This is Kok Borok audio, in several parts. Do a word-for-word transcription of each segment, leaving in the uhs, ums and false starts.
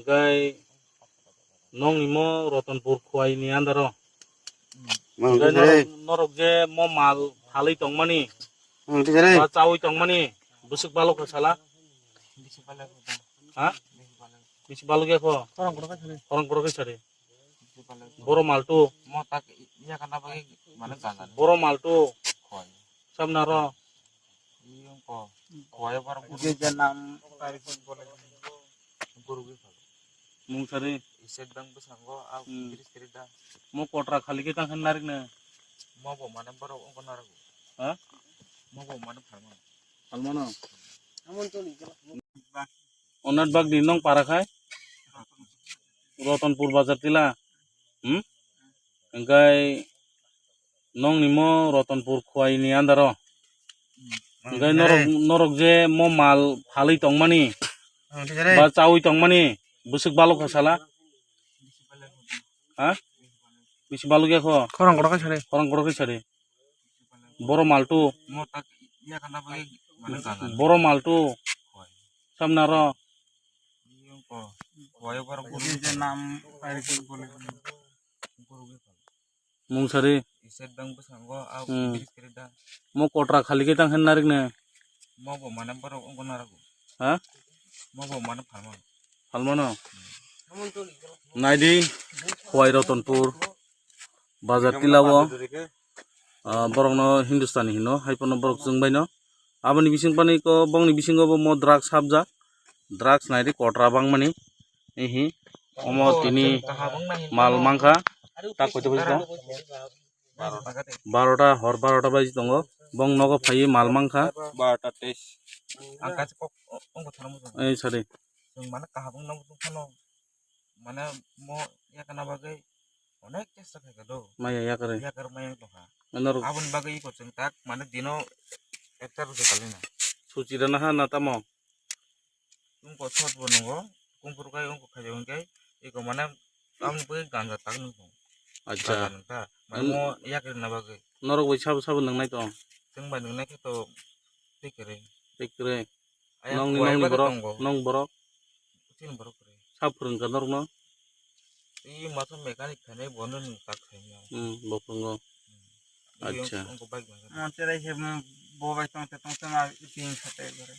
Hwnkhe nokni mo Rotonpur Khowai ni under o. Hwnkhe norok, norok je mo mal phalwi tongmani, ba chawi tongmani, bwswk balok kha sala? Ha? Bisi balok ya kho? Khorang kotor khe sari. Boro mal tu. Boro mal tu. Samna ro. Mung sari. Hmm. Mo kotra khali khe tang khe narik na. Ha? Phalmano. Onat bagdi nong para khai. Rotonpur bazar tila. Hmm? Hwnkhe nokni mo Rotonpur Khowai ni under o. Hwnkhe norok, norok je mo mal phalwi tongmani, ba chawi tongmani, bwswk balok kha sala? Ha? Bisi balok ya kho? Khorang kotor khe sari. Khorang kotor khe sari. Boro mal tu. Boro mal tu. Samna ro. Mung sari. Hmm. Mo kotra khali khe tang khe narik na. Ha? Phalmano. Naidi, Khowai Rotonpur bazar tila o. Ah, borokno Hindustani hino, hai phano borok chwng baino. Aboni bising pani ko, bongni bisingo bo mo drugs hapjak. Drugs naidi kotra bangmani. Ehi, omo tini mal mangkha. Tak koito baji tong? Barota, hor barota baji tongo. Bong nogo phaiwi mal mangkha. Barota teis. Ei sari. Mane mo yakna bagwi onek chesta khaikha do. Maya yakre. Yakar maya tongkha. Norok. Aboni bagwi iko chwng tak mane dino ekta rwkhe kalina. Suchi rana ha na tamo? Wngkha sot bo nungo, kumpur kai wngkha khajo hwnkhe iko mane tamni bagwi ganja tak nung tong. Acha. Ganja nung ta. Mane mo yakre na bagwi. Norok bai sabo sabo nung nai tong? Chwng bai nung nai khe to tikre. Tikre. Nongni, nongni borok, nong borok. Chini borok kwrwi. Sa phwrwngkha norokno? I masa mechanic khainai bono nwng tak khainai. Hmm, bo phwrwngo. Acha. Wngkha bike mechanic. Moncherai se, hmm, bo bai tongte tongte ma iting khate gore.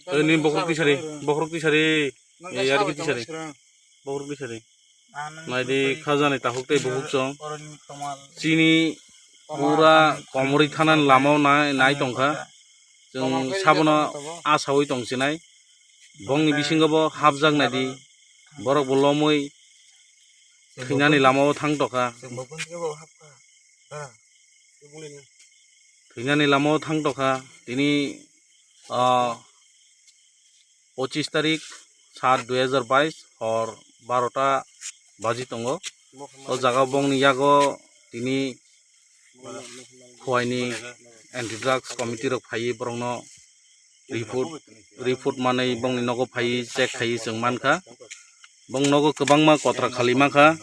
Tei ni bokhorok tisari, bokhorok tisari. Yar ki tisari. Bokhorok tisari. Naidi khajani takhuk tei bukhuk chwng. Chini pura Komorwi thanani lamao nai, nai tongkha. Chwng sabono asaui tongsinai. Bongni bisingo bo hapjak naidi. Borok bo lomwi thwinani lamao thang tongkha. Thwinani lamao thang tongkha. Tini, ah, pochis tarik sat dui hajar bais hor barota baji tongo. O jaga bongni yago tini Khowai ni anti drugs committee rok phaiwi borokno report, report manwi bongni nogo phaiwi check khaiwi chwng mankha. Bong nogo kwbangma kotra khali mankha.